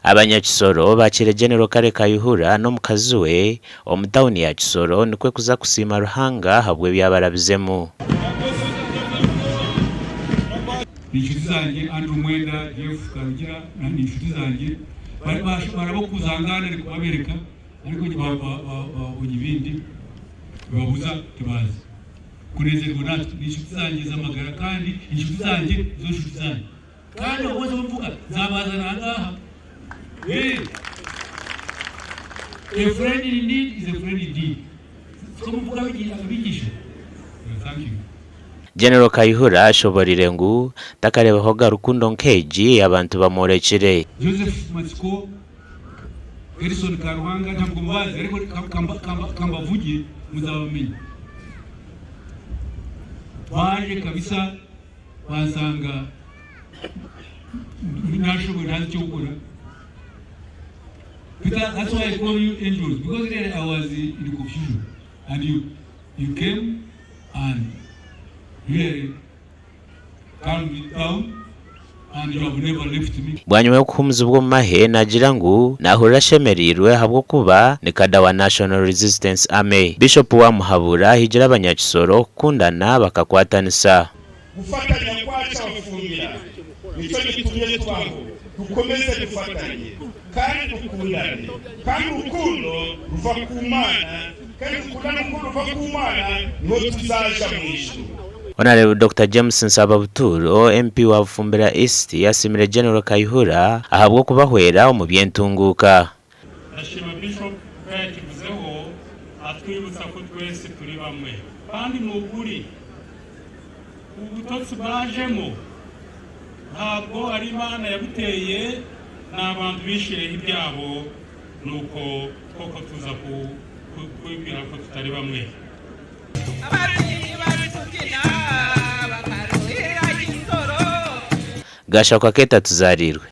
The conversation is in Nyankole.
Abanyakisoro baakiire General Kale Kayihura n'omukazi we omu tauni ya Kisoro nikwo kuza kusiima Ruhanga ahabw'ebi abarabizemu. Ni inshuti zangye Andrew Mwenda, Jeff Karugira ni inshuti zangye baraba okuza nganda kubabereka ariko babonye ibindi bibabuza tibazi kunezerwa natwe. Ni inshuti zangye z'amagara kandi inshuti zangye nizo nshuti zanyu kandi abo bose mvuga nzabazana aha ngaha. A friend in need is a friend indeed. Siko muvuga abigisha? Thank you. General Kayihura ashoboreire ngu takareebahoga rukundo nk'egi ei abantu bamworekire. Joseph Matsiko, Gerson Karuhanga ntabwo mubazi ariko kambavuge muzabamenya. Baje kabisa bansanga nashoboye ntazi icyo gukora. Peter, that's why I call you angels, because really I was in confusion and you came and really calmed me down and you have never left me. Bwanyima y'okuhuumuzibwa omu mahe naagira ngu naahurira ashemereirwe ahabw'okuba ni kada wa National Resistance Army. Bishop wa Muhabura ahigire abanyakisoro kukundana bakakwatanisa. Gufatanya kwacu Abafumbira nicyo gitumye tubaho. Dukomeze dufatanye kandi dukundane, kandi urukundo ruva ku Mana, kandi dukundane urukundo ruva ku Mana, niho tuzaja mu ijuru. Honourable Dokita James Nsaba Buturo, MP wa Bufumbira East asiimire General Kayihura ahabw'okubahwera omu by'entunguuka. Ndashima Bishop ko yakivuzeho atwibutsa ko twese turi bamwe, kandi ni ukuri ubutotsi bwajemo ntabwo ari Imana yabuteye, ni abantu bishireho ibyabo, nuko koko tuza kwibwira ko tutari bamwe. Ababyinnyi bari kubyina bakaruhira Gisoro. Gashakwa Keta Tuzarirwe.